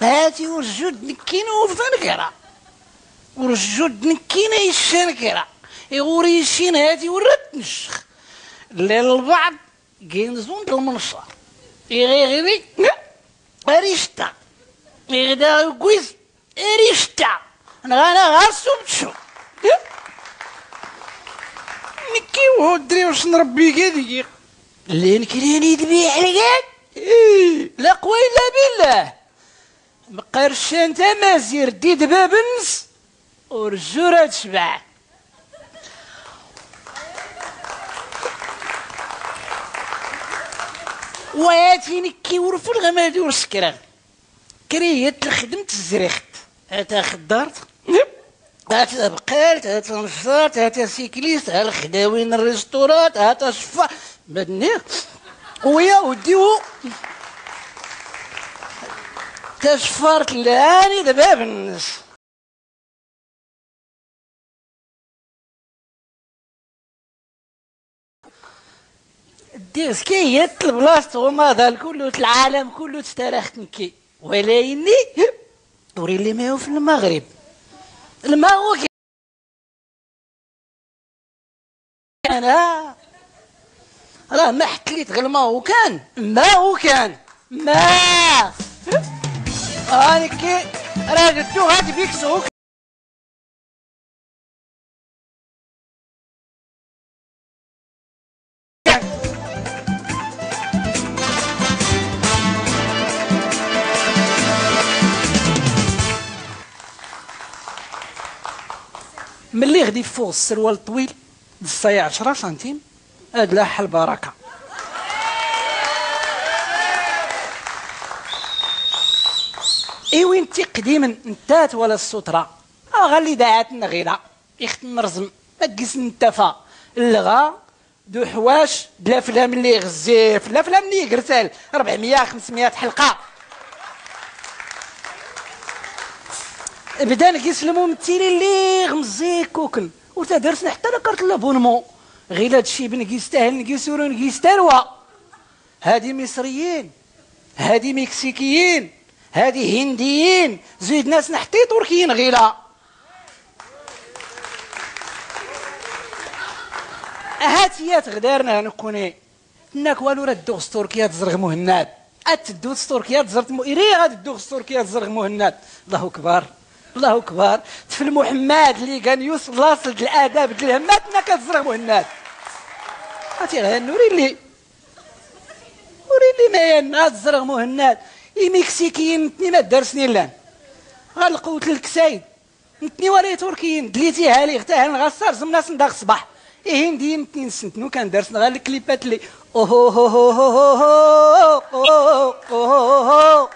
هاتي ورجود نكين وفنكرة ورجود نكين يشنكرة يغوريشين هاتي ورد نشخ للبعض كينزون المنشار يغيغي اريشتا يغدا كويس اريشتا انا غارسو بتشو نكي وهو الدري واش نربي كادي لين كريني تبيع لك لا قوة الا بالله مقرشان تا مازير دي دباب النص ورجورة تشبع واتيني كي ورفو الغمادي ورسكرا كريت الخدمة الزريخت هاتا خدارت هاتا بقالت هاتا نشاط هاتا سيكليست ها الخداوين الريستورات هاتا شفا مدني ويا وديو تشفرت لاني دباب النص دير سكيت البلاصة وما ذا الكل العالم كله تسترخت نكي ولكني دوري اللي ما هو في المغرب المغرب انا راه ما حتليت غير ما هو كان ما هو كان ما انا كي راه قلتو غادي بيك سوق ملي غادي فوق السروال الطويل الصايع 10 سنتيم هاد لاح البركة ايوين انت قديما نتات ولا السترة غالي داعات النغيله يخت نرزم ما تقيس نتفا اللغا دو حواش بلا فلام اللي غزيف لا فلام اللي يقرتال 400 500 حلقة بدا نقيس الممثلين اللي غمزي كوكن وتدرسنا حتى la carte l'abonnement غير هادشي بنقيس تاهل نقيس ورو نقيس تالوا هادي مصريين هادي مكسيكيين هادي هنديين زيد ناس حتى تركيين غيلا هاتيات غدارنا نكوني تناك والو راه دوغ تركيا تزرغ مهناد اتدوز تركيا تزرت مؤيري غادي دوغ تركيا تزرغ مهناد الله اكبر الله اكبر تفل محمد اللي كان يوصل لاصل الاداب ديال الهمات ما كتزرغ مهناد هاتي غير نوري لي وري لي ما يا تزرغ مهناد المكسيكيين نتني ما دارسني لان غنلقوت الكسايد نتني ولا تركيين دليتيها لي غتاها نغسر زمنا صنداق الصباح هنديين نتني نسنتنو كان دارسنا غير الكليبات اللي اوهو هو هو هو هو هو هو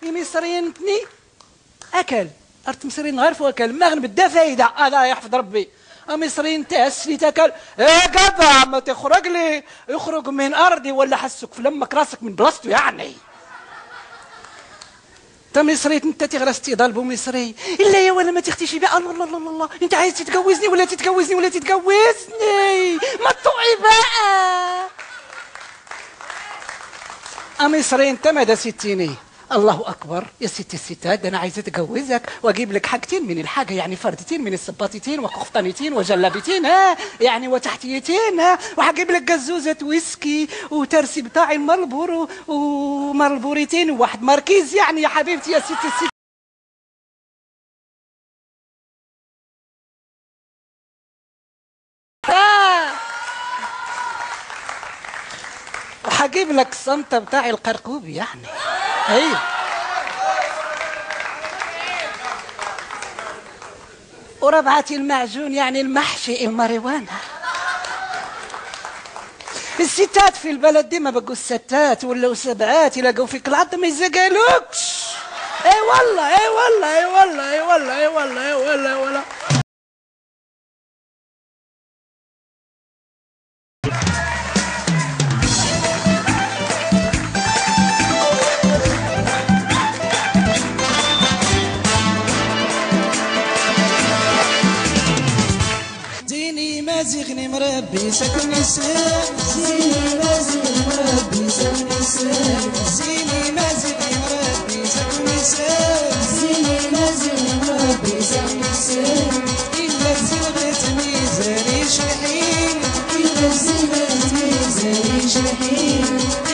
المصريين نتني اكل ارت مصريين غير فواكل ما غنبدا فايده الله يحفظ ربي مصريين تهس لي تاكل ايه كذا ما تخرج لي يخرج من ارضي ولا حسك في لمك راسك من بلاصتو يعني انت مصري انت تغرس تضربو مصري الا يا ولا ما تختيش بها الله الله الله الله انت عايز تتجوزني ولا تتجوزني ولا تتجوزني ما تطوعي بقى مصري انت ماذا ستيني الله اكبر يا ستي الستات انا عايزه اتجوزك واجيب لك حاجتين من الحاجة يعني فردتين من الصباطتين وقفطانتين وجلابتين ها يعني وتحتيتين ها وهجيب لك جزوزه ويسكي وترسي بتاع المربور ومربوريتين وواحد ماركيز يعني يا حبيبتي يا ستي الستات وهجيب لك الصمته بتاع القرقوب يعني ايوه وربعة المعجون يعني المحشي الماريوانا. الستات في البلد دي ما بقوا الستات ولاو سبعات يلاقوا فيك العض ما يزقالوكش. اي والله اي والله اي والله اي والله اي والله اي والله اي والله. مازيغني مربي ساكن السام زيني مازيغني مربي ساكن السام زيني مازيغني مربي ساكن السام زيني مازيغني مربي ساكن السام إلا زلغت ميزاني شرحين إلا زلغت ميزاني شرحين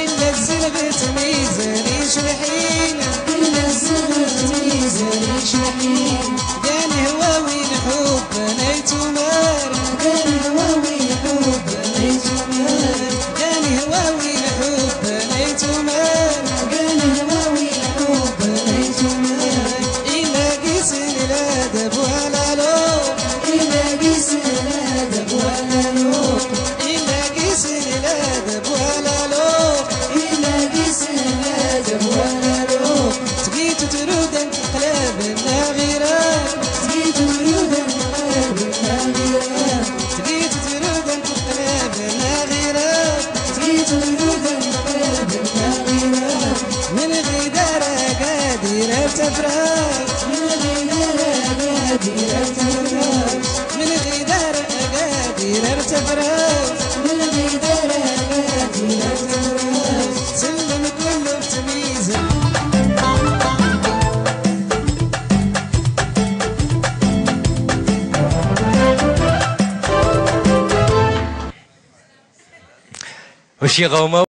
إلا زلغت ميزاني شرحين إلا زلغت ميزاني شرحين كان هواوي الحب نيتمار كان هواوي الحب نيتمار كان هواوي الحب نيتمار كان هواوي الحب نيتمار إلا قيسن الأدب ولا لوق إلا قيسن الأدب ولا لوق إلا قيسن الأدب ولا لوق إلا قيسن الأدب ولا لوق تقيت ترود قلاب الناغيرة تقيت ترود قلاب الناغيرة تقيت ترود قلاب الناغيرة تقيت ترود قلاب الناغيرة من غدارة قادرة تفرق من غدارة قادرة تفرق من غدارة قادرة تفرق من غدارة قادرة تفرق سلم كله بتميزه. وشي غومه.